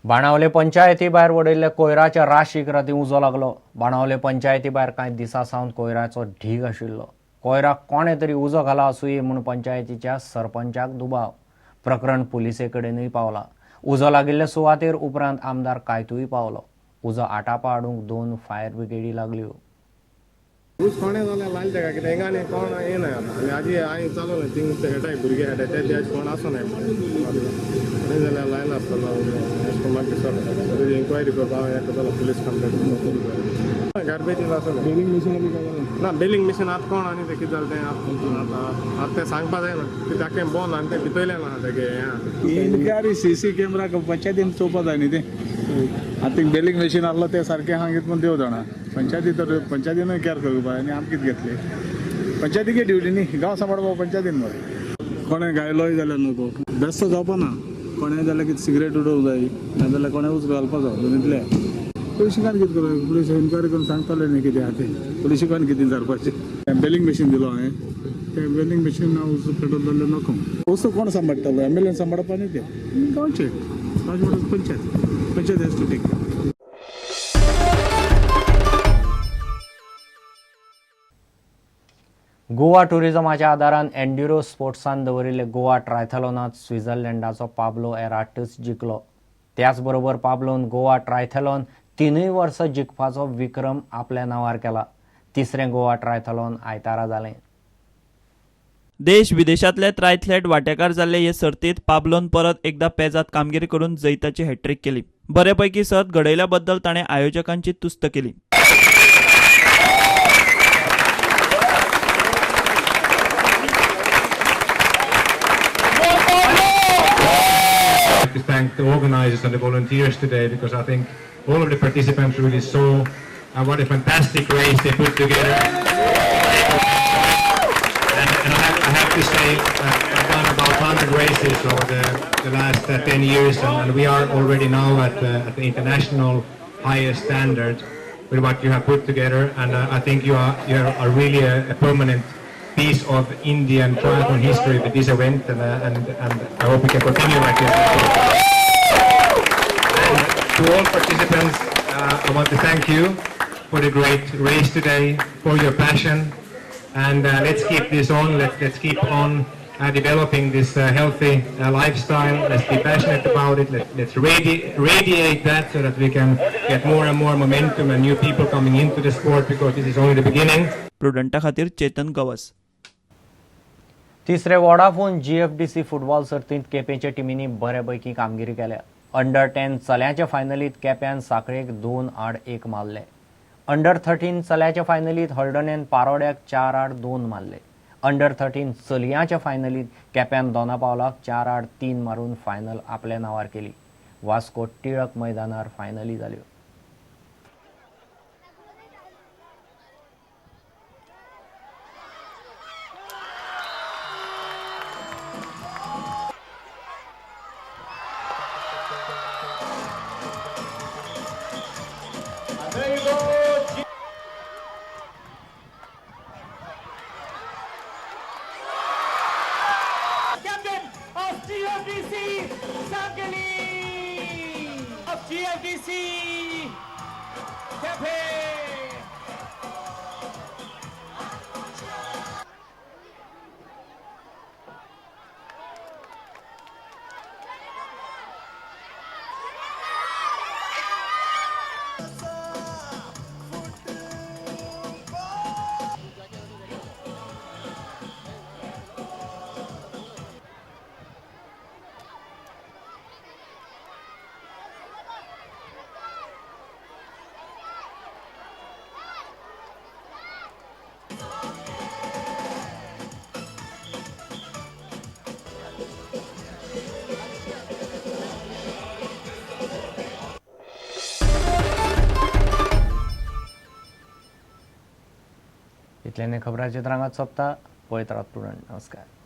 बाणावले पंचायती भायर वडयल्ल्या कोयराच्या राशीक राती उजो लागलो. बाणावले पंचायती भायर कांय दिसां सावन कोयराचो ढीग आशिल्लो. कोयराक कोणें तरी उजो घाला आसुये म्हूण पंचायतीच्या सरपंचाक दुबाव. प्रकरण पुलिसे कडेनूय पावला. उजो लागिल्ले सुवातेर उपरांत आमदार कायतूय पावलो. उजो आटापा हाडूंक 2 फायर ब्रिगेडी लागल्यो. ऊस कोणें जाल्यार लायल तेका कितें हिंगा आनी कोण येनाय आतां. आनी आजी हांवें चलोवलें थिंग खेळटाय भुरगे खेळटाय ते बी कोण आसनाय कोणें जाल्यार लायला आसतलो अशें करून म्हाका दिसता. तुजी इन्क्वायरी करपा हांव हें करतलो पुलीस कंप्लेन. गार्बेजीन आसलें बेलिंग मशीन बी काय जालें ना बेलिंग मशीन आतां कोण आनी तें कितें जालें तें आतां आतां तें सांगपा जायना कित्याक तें बंद आनी तें भितरलें ना तेगे हें. इन्क्वायरी सीसी कॅमेरा पंचायतीन चोवपा जाय न्ही तें. आतां थिंग बेलिंग मशीन आहलो तें सारकें आहा कितें म्हूण देव जाणा. पंचायती तर पंचायतीनूय केअर करपा आनी आमकां कितें घेतली पंचायतीके ड्युटी न्ही गांव सांबाळपा पंचायतीन मरे. कोणें गायलोय जाल्यार नको बेस्तो जावपा ना. कोणें जाल्यार कितें सिगरेट उडोवंक जाय नाजाल्यार कोणें उजो घालपा जाय दोनींतले. पुलिशिकान कितें करूं पुलीस इन्क्वायरी करून सांगतले न्ही कितें आहा तें. पुलिशिकान कितें विचारपाचें. बेलिंग मशीन दिलो हांवें तें बेलिंग मशीन उजो पेटोवन जाल्यार नको. वस्तू कोण सांबाळटलो एम एल एन सांबाळपा न्ही तें गांवचें गांवचें panchayat panchayat has to take care. Goa टुरिझमाच्या आदारान एन्ड्युरो स्पोर्ट्सान दवरिल्ले गोवा ट्रायथलॉनांत स्वित्झर्लंडाचो पाब्लो एराटस जिखलो. त्याच बरोबर पाब्लोन गोवा ट्रायथलॉन 3 वर्सां जिखपाचो विक्रम आपल्या नांवार केला. तिसरें गोवा ट्रायथलॉन आयतारा जालें. देश विदेशांतले ट्रायथलेट वांटेकार जाल्ले हे सर्तींत पाब्लोन परत एकदा पेजात कामगिरी करून जैताची हॅट्रीक केली. बरेपैकी सर्त घडयल्या बद्दल ताणें आयोजकांची तुस्त केली. I'd like to thank the organizers and the volunteers today because I think all of the participants really saw what a fantastic race they put together. And I have to say, I've done about 100 races over the last 10 years, and we are already now at the international highest standard with what you have put together. And I think you are really a permanent piece of Indian triathlon history with this event, and I hope we can continue like this. And to all participants, I want to thank you for the great race today, for your passion, and let's keep this on. Let's keep on developing this healthy lifestyle. Let's be passionate about it. Let's radiate that so that we can get more and more momentum and new people coming into the sport, because this is only the beginning. प्रुडंटा खातीर चेतन गवस. तिसरे Vodafone GFDC football सर्तींत केपेंच्या टिमींनी बरेपैकी कामगिरी केल्या. Under 10 चल्यांच्या फायनलींत केप्यान साखळेक 2-1 मारले. Under 13 चल्यांच्या फायनलींत हळदणेन पारोड्याक 4-2 मारले. Under 13 चलयांच्या फायनलींत केप्यान दोना पावलाक 4-3 मारून फायनल आपल्या नांवार केली. वास्को टिळक मैदानार फायनली जाल्यो. GFDC Cafe. इतल्याने खबरांचे रांगात सोंपता. पळयत रावत प्रुडंट. नमस्कार.